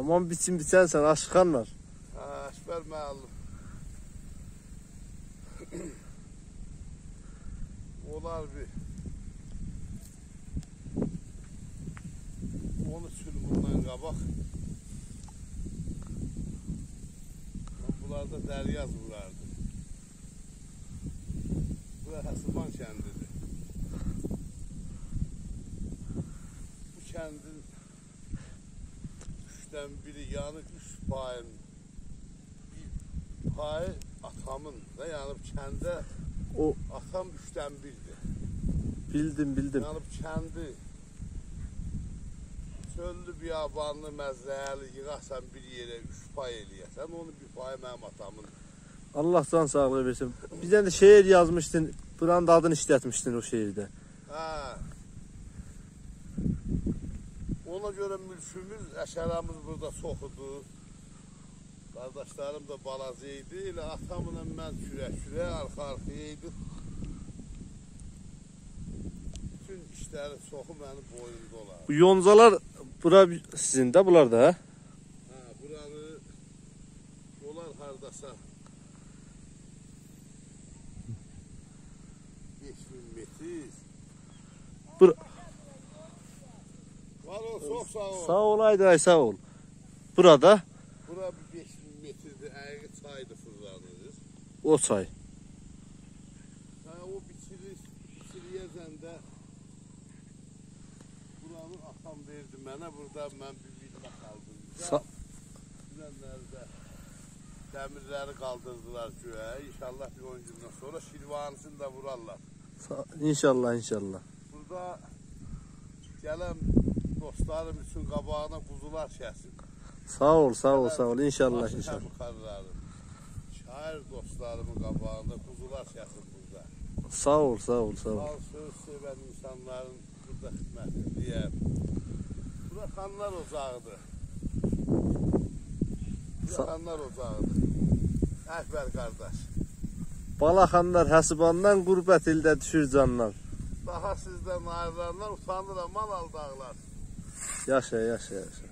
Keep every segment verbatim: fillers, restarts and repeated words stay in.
تامام، بیچین بیچنسن، آشیق خانلار. هه، اکبر معلم. اولار بیر اون اوچ ایل بوندان قاباق من بونلاردا دریاز ووراردیم. بورا حسیبان کندیدیر. بو کندین اوچدن بیری، یعنی اوچ پایین بیر پایی آتامین دا، یعنی بو کنده او آتام اوچدن بیردیر. بیلدیم، بیلدیم. یعنی بو کندی چؤللو، بیابانلی، مزرعه‌لی ییغاسان بیر یئره، اوچ پای ائله‌یه‌سن، اونون بیر پایی منیم آتامین. الله جان ساغلیغی وئرسین. بیر دنه ده شعر یازمیشدین، بورانین دا آدینی ایشلتمیشدین او شعرده. هه. اونا گؤره مولکوموز، اشارامیز بورادا چوخ ایدی. قارداشلاریم دا بالاجا ایدی. ائله آتاملا من کوره‌کوره، آرخا-آرخایا ایدیک. بوتون ایشلرین چوخو منیم بوینومدا اولار. بو یونجالار بورا سیزین ده، بونلار دا، هه؟ هه، بورانی اولار هارداسا بئش مین متر. بور- وار اول، چوخ ساغ اول. ساغ اول، آیدی آی، ساغ اول. بورادا؟ بورا بیر بئش مین متردیر، عیاغی چایدیر، فیرلانیر. او چای. هه، او بیچیلیر، بیچیلییه‌جن ده بورانی آتام وئردی منه، بورادا من بیر ویلا سالدیم. سا- دونن‌لری ده دمیرلری قالدیردیلار گؤیه. ان‌شاءالله بیر اون گوندن سونرا شیروانی‌سینی ده وورارلار. سا-، ان‌شاءالله، ان‌شاءالله. بورادا گلن دوستلاریم اوچون قاباغینا قوزولار کسیم. ساغ اول، ساغ اول، ساغ اول. ان‌شاءالله، باشی ان‌شاءالله. همکارلاریم، شاعر دوستلاریمین قاباغیندا قوزولار کسیم بورادا. ساغ اول، ساغ اول، ساغ اول. خالق سؤز سئون اینسانلارین بورادا خدمتینده‌یم. بورا خانلار اوجاغیدیر. بورا سا- خانلار اوجاغیدیر. اکبر قارداش. بالا خانلار حسیباندان، غربت ائلده دوشور جاندان. داها سیزدن آیریلاندان اوتانیرام، آمان آلداغلار. یاشا، یاشا، یاشا.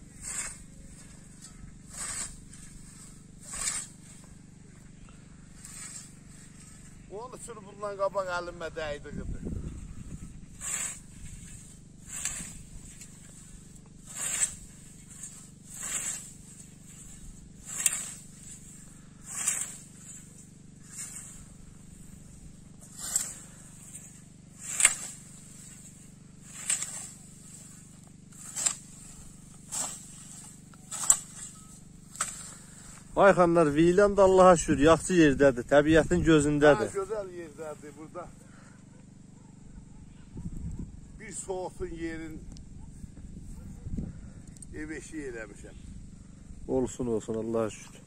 اونون اوچون بوندان قاباق الیمه دیدیگیدیر. آی خانلار، ویلان دا آللاها شوکور، یاخشی یئرده‌دیر، طبیعتین گؤزونده‌دیر. هه، گؤزل یئرده‌دیر بورادا. بیر سوغوتون یئرین ائو ائشیک ائله‌میشم. اولسون، اولسون، آللاها شوکور.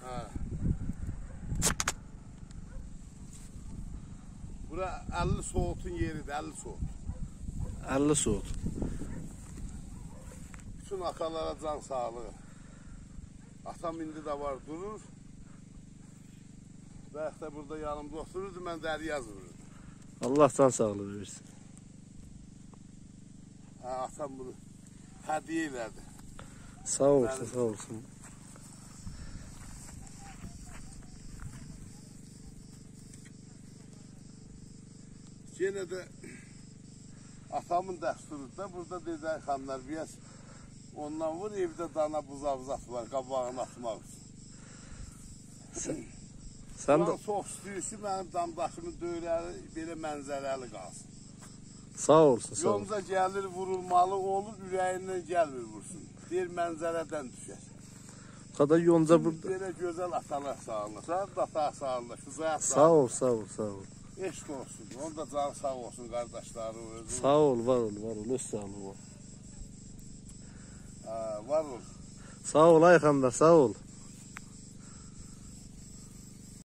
هه. بورا اللی سوغوتون یئریدیر، اللی سوغوت. اللی سوغوت. بوتون آتالارا جان ساغلیغی. آتام ایندی ده وار، دورور. بایاق دا بورادا یانیمدا اوتوروردو، من دریاز ووروردوم. آللاه جان ساغلیغی وئرسین. هه، آتام بونو هدیه ائله‌دی. ساغ اولسون، منیم. ساغ اولسون. یئنه ده آتامین دستوروندان بورادا دئدی: «آی خانلار، بیر آز اوندان وور، ائوده دانا بوزاو زاد وار، قاباغینا آتماق اوچون.» سن، سن ده... بورانی چوخ ایسته‌ییر کی، منیم دام-داشیمین دؤوره‌سی بئله منظره‌لی قالسین. ساغ اولسون، ساغ اولسون. یونجا گلیر، وورولمالی اولور، اوره‌ییندن گلمیر وورسون. دئییر، منظره‌دن دوشر. قادا یونجا بورادا. بئله گؤزل آتالار ساغلیغینا، سن ده آتا ساغلیغینا، شجاعت ساغلیغینا. ساغ اول، ساغ اول، ساغ اول. عشق اولسون، اونون دا جانی ساغ اولسون، قارداشلاری، اؤزو. ساغ اول، وار اول، وار اول، اؤز ساغلیغی وار. هه، وار اول. ساغ اول، آی خانلار، ساغ اول.